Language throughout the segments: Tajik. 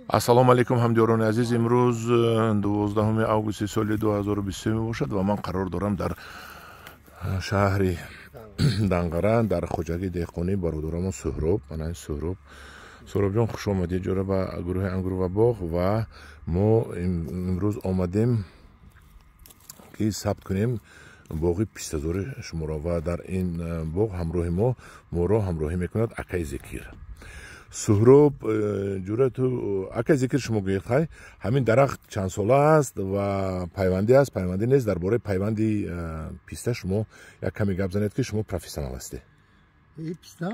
Ассалому алайкум, ҳамдиёрони азиз. Имрӯз 12 августи соли 2023 мебошад ва ман қарор дорам дар шаҳри Данғара, дар хоҷагии деҳқонии бародарамон Суҳроб. Мана Суҳроб. Суҳробҷон, хуш омадед ҷора ба гурӯҳи «Ангур ва боғ». Ва мо имрӯз омадем, ки сабт кунем боғи пистазори шуморо, ва дар ин боғ ҳамроҳи мо, моро ҳамроҳӣ мекунад акаи Зикир. Суҳроб ҷуръату акаи Зикир, шумо гӯед, хай, ҳамин дарахт чанд сола аст ва пайвандӣ аст, пайвандӣ нест? Дар бораи пайванди писта шумо як каме гап занед, ки шумо профессионал ҳастед. Писта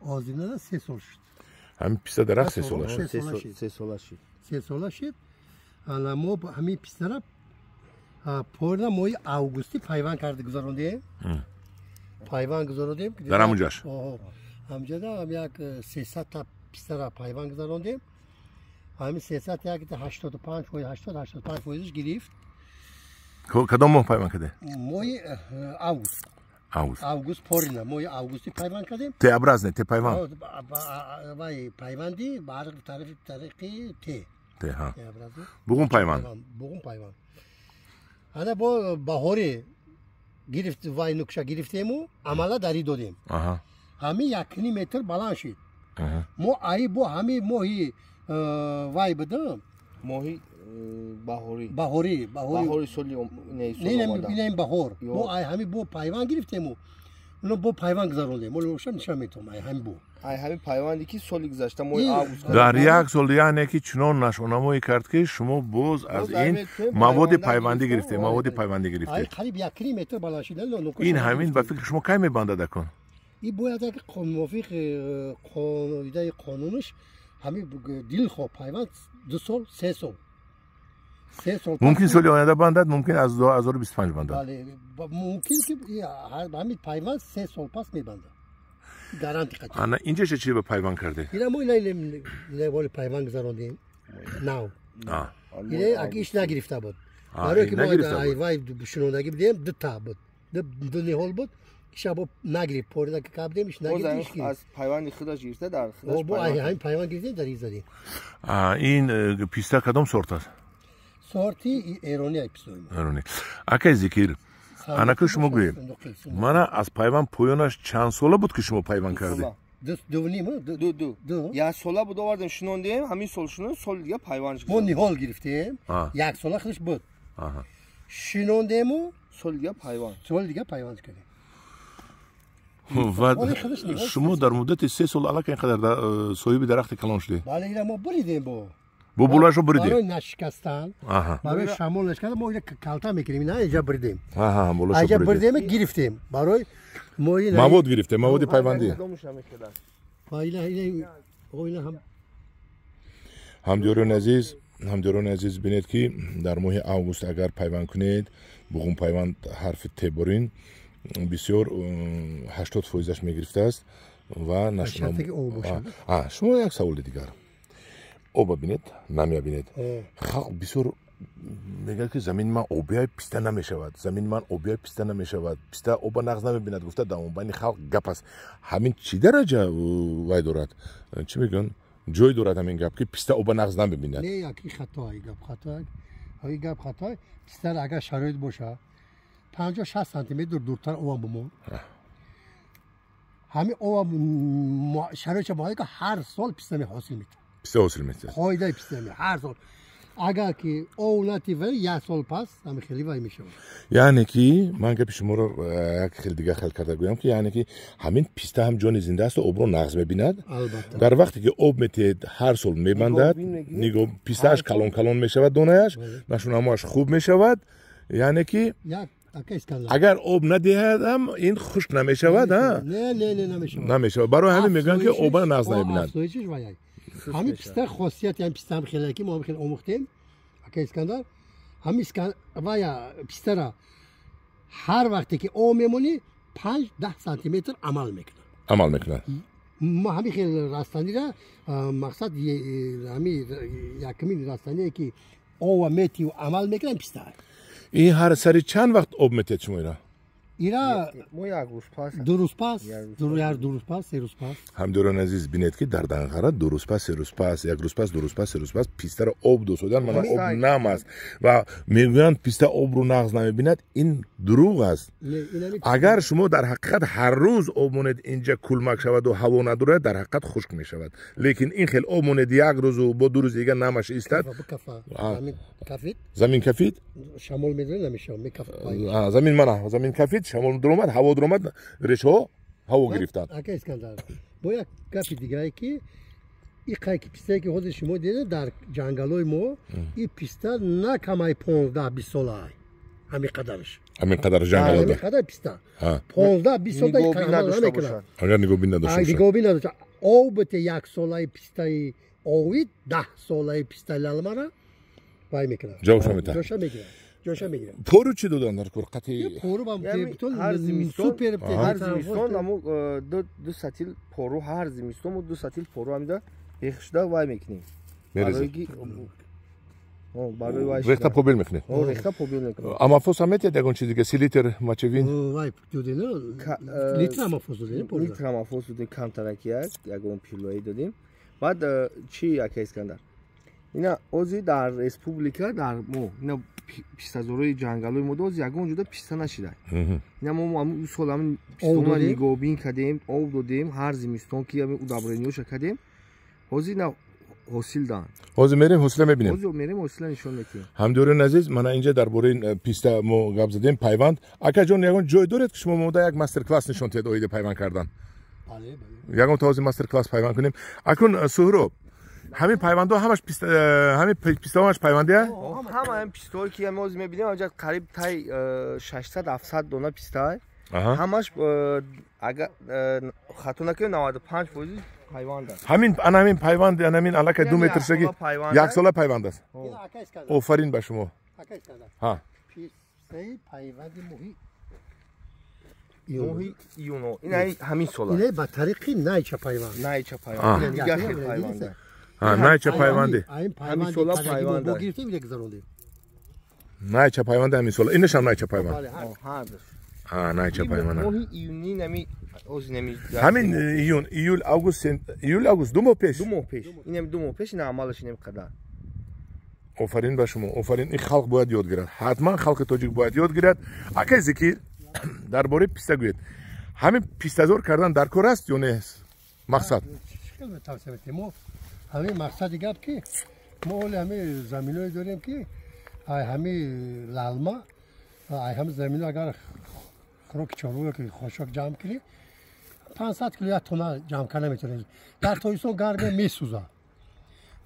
ҳозирнада 3 сол шуд. Ҳамин писта дарахт 3 сола шуд? 3 сола шуд. 3 сола шуд. Ана мо ҳамин пистара порна моҳи августӣ пайванд карда гузарондем, пайванд гузарондем. Дар ҳамунҷаш? Ҳамҷода як 300-та пистара пайванд гузарондем. Ҳамин 300 як 85%, 80-85 фоизаш гирифт. Кадом моҳ пайванд кардем? Моҳи август. Август. Август, порина моҳи августи пайванд кардем. Т-образный, Т пайванд. Вай пайванди тарафи тариқи Т. Т, ҳа, буғум пайванд. Буғум пайванд. Ана бо баҳори гирифт, вай нукша гирифтему амала дарӣ додем. Ҳамин 1,5 метр баланд шид. Мо аи бо ҳамин моҳи вай будам. Моҳи баҳорӣ. Баҳорӣ. Баҳори соли. Ин баҳор мо ай ҳамин бо пайванд гирифтему уно бо пайванд гузарондем. Мо нишон метавом ай ҳамин бо. Ай ҳамин пайванде, ки соли гузашта моҳи август. Дар як сол, яъне ки чунон нашонамоӣ кард, ки шумо боз аз ин маводи пайвандӣ гирифтед, маводи пайвандӣ гирифтед. Қариб 1,5 метр баланд шид. Ин ҳамин ба фикри шумо кай мебандад акун? И бояд як мувофиқ қоидаи қонунаш ҳамин дилхоҳ пайванд 2 сол, 3 сол, 3 сол. Мумкин соли оянда бандад, мумкин аз 2025 бандад. Бале, мумкин ки ҳамин пайванд 3 сол пас мебандад, гарантия қатъи. Ана инҷаша чи ба пайванд кардед? Ина мо ина воли пайванд гузарондем нав. Ина аки иш нагирифта буд, барое ки мо вай шунондагӣ будем, дута буд, ду ниҳол буд. Иша бо нагирифт, порида ки кабдем, иш нагирифт. Аз пайванди худаш гирифта, дар худаш. Бо ҳамин пайванд гирифтем, дар задем. Ин писта кадом сорт аст? Сорти эрони ай пистои. Эрони. Акай Зикир, анака шумо гӯед, мана аз пайванд поёнаш чанд сола буд, ки шумо пайванд кардед? Дуним. Ду, як сола буд, овардем, шунондем. Ҳамин сол шунон, соли дига пайванд. Мо ниҳол гирифтем, як сола худаш буд, шинондему. Соли дига пайванд. Соли дига пайванд кардем. Ва шумо дар муддати 3 сол аллакай ин қадар соҳиби дарахти калон шудед. Бале, ина мо буридем бо. Бо булашо буридем. Барои нашикастан, барои шамол нашикастан мо ина калта мекунем. Ина инҷа буридем, инҷа буридем, гирифтем барои мавод гирифтем, маводи пайвандӣ. Ҳам. Ҳамдиёрони азиз, ҳамдиёрони азиз, бинед, ки дар моҳи август агар пайванд кунед, буғум пайванд ҳарфи Т борин, бисёр 80 фоизаш мегирифтааст. Ва шумо як саволи дигар. Оба бинед, намя бинед. Халқ бисёр мегӯяд, ки замини ман обияй, писта намешавад, замини ман обияй, писта намешавад, писта оба нағз намебинад, гуфта дар байни халқ гап аст. Ҳамин чӣ дараҷа вай дорад, чӣ мегӯян, ҷой дорад ҳамин гап, ки писта оба нағз намебинад? Не, яки хато, гап хато, гап хато. Пистара агар шароит боша, 50-60 сантиметр дуртар ова бумон, ҳамин ова шароитша бояд, ки ҳар сол писта ҳосил метавад. Писта ҳосил метиҳад. Қоидаи писта ҳар сол, агар ки ов натива, як сол пас ҳами хеле вай мешавад. Яъне ки ман гапи шуморо як хел дига хел карда гӯям, ки яъне ки ҳамин писта ҳам ҷони зинда асту обро нағз мебинад. Дар вақте ки об метиҳед, ҳар сол мебандад. Нигоҳ, пистааш калон калон мешавад, донаяш нашунамоаш хуб мешавад. Яъне ки агар об надиҳадам, ин хушк намешавад. Намешавад. Барои ҳамин мегӯянд, ки оба нағз намебинад. Ҳамин писта хосияти ҳамин писта ҳам хеле, ки мо ҳам хеле омӯхтем, ака Искандар. Ҳамин вая пистара ҳар вақте ки об мемонӣ, 5-10 сантиметр амал мекунад. Амал мекунад. Мо ҳамин хел растанира, мақсад, ҳамин якумин растание, ки ова метию амал мекунад, писта. Ин ҳар сари чанд вақт об метиҳед шумо ира? Ира мо як рӯз пас, 2 рӯз пас, 2 рӯз пас, 3 рӯз пас. Ҳамдиёрони азиз, бинед, ки дар Данғара 2 рӯз пас, 3 рӯз пас, 1 рӯз пас, 2 рӯз пас, 3 рӯз пас пистаро об досодан. Мана об нам аст ва мегӯянд, писта обро нағз намебинад. Ин дурӯғ аст. Агар шумо дар ҳақиқат ҳар рӯз об монед, инҷа кулмак шаваду ҳаво надорад, дар ҳақиқат хушк мешавад. Лекин ин хел об монед як рӯзу бо 2 рӯз дига намаш истад. Замин кафид, шамол медорад, намешавад. Замин, мана замин кафид, шамол дуромад, ҳаво дуромад, решаҳо ҳаво гирифтанд. Ака Искандар, бо як гапи дигае, ки и қайки пистае, ки ҳозир шумо дидед дар ҷангалои мо, и писта на камай 15-20 солаай. Ҳамин қадараш. Ҳамин қадар ҷангалода. Ҳамин қадар писта. 15-20 сола намекунад. Агар нигоҳбин надошта бошад. Нигоҳбин надошта. Об бите 1 солаи пистаи овид, 10 солаи пистаи лалмара вай мекунад. Ҷавобша метаҳад. Ҷоша мегирад. Ҷоша мегирад. Пору чӣ додан дар кор? Қати пору бам супер. Ҳар зимистон амо 2 сатил пору, ҳар зимистон мо 2 сатил пору ҳамида бехшуда вай мекунем. Мерезем. Барои вай рехта побел мекунед. Рехта побел мекунем. Амафос ҳам метиҳад ягон чиз дига? Селитр, мочевин? Вай додем, литр амафос додем. Литр амафос додем, камтараки як ягон пилои додем. Баъд чӣ, ака Искандар? Ина ози дар республика, дар мо ина пистазорои ҷангалои мо ози ягон ҷода писта нашида. Ина мо ҳамун сол ҳамин пистона нигоҳбин кардем, об додем, ҳар зимистон ки ҳамин удобрениёша кардем, ҳозир ина ҳосил дан. Ҳозир мерем ҳосила мебинем. Ҳозир мерем ҳосила нишон медиҳем. Ҳамдиёрони азиз, мана инҷа дар бораи писта мо гап задем, пайванд. Акаҷон, ягон ҷой доред, ки шумо мода як мастер-класс нишон диҳед оиди пайванд кардан? Бале, бале. Ягон та ҳозир мастер-класс пайванд кунем. Акун Суҳроб, ҳамин пайвандҳо ҳамаш писта, ҳамин пистаҳо ҳамаш пайвандия? Ҳама ҳамин пистаҳое, ки ҳамин ҳозир мебинем, ҳамҷа қариб тай 600-700 дона пистаа. Ҳамаш, агар хато накунем, 95% пайванд аст. Ҳамин ана ҳамин пайванд, ана ҳамин аллакай 2 метршаги як сола пайванд аст. Офарин ба шумо. Ҳа. Пистаи пайванди моҳи моҳи июн. Ин ҳамин сола. Ин ба тариқи найча пайванд. Найча пайванд. Дигар хел пайванд. Найча пайванди. Ҳамин сола пайванд. Найча пайванди ҳамин сола. Инашам найча пайванд. Найча пайванд. Моҳи июни нами ози нами. Ҳамин июн, июл, август, июл, август 2 моҳ пеш. 2 моҳ пеш. Инам 2 моҳ пеш, ина амалаш инам қадар. Офарин ба шумо, офарин. Ин халқ бояд ёд гирад. Ҳатман халқи тоҷик бояд ёд гирад. Акай Зикир, дар бораи писта гӯед. Ҳамин пистазор кардан дар кор аст ё не? Мақсад? Тавсия медиҳем. Мо ҳамин мақсади гап, ки мо ҳоли ҳамин заминое дорем, ки ай ҳамин лалма, ай ҳамин замино агар хӯроки чорво ки хошок ҷамъ кунӣ, 500 кило, 1 тонна ҷамъ карда метавонем. Дар Тоҷикистон гарме месӯзад.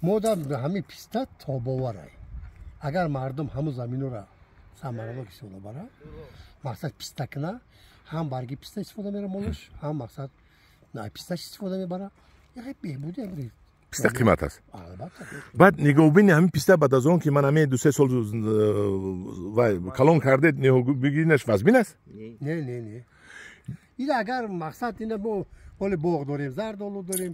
Мо дар ҳамин писта тобоварай. Агар мардум ҳамун заминора самаранок истифода барад, мақсад писта куна, ҳам барги писта истифода мебарад молаш, ҳам мақсад писташ истифода мебарад. Яке беҳбуди ҳамин писта қимат аст. Албатта. Баъд нигоҳубини ҳамин писта баъд аз он ки ман ҳамин 2-3 сол вай калон кардед, нигоҳубинаш вазмин аст? Не, не, не. Ин агар мақсад ина мо ҳоли боғ дорем, зардолу дорем.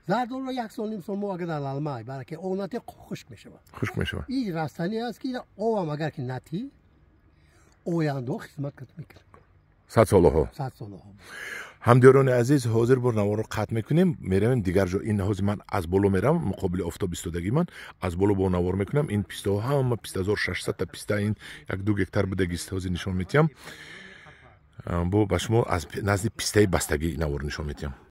Зардолуро 1 сол ним сол мо агар дар лалмай, бараки об натӣ, хушк мешавад. Хушк мешавад. Ин растанӣ аст, ки обам агар ки натӣ, ояндаҳо хизмат мекунад. 100 солаҳо. 100 солаҳо. Ҳамдиёрони азиз, ҳозир бор наворро қатъ мекунем, меравем дигар ҷо. Ин ҳозир ман аз боло меравам, муқобили офтоб истодагӣ ман аз боло бо навор мекунам. Ин пистаҳо ҳама пистазор, 600 та писта, ин 1-2 гектар будагист, ҳозир нишон медиҳам. Бо ба шумо аз назди пистаи бастагӣ навор нишон медиҳам.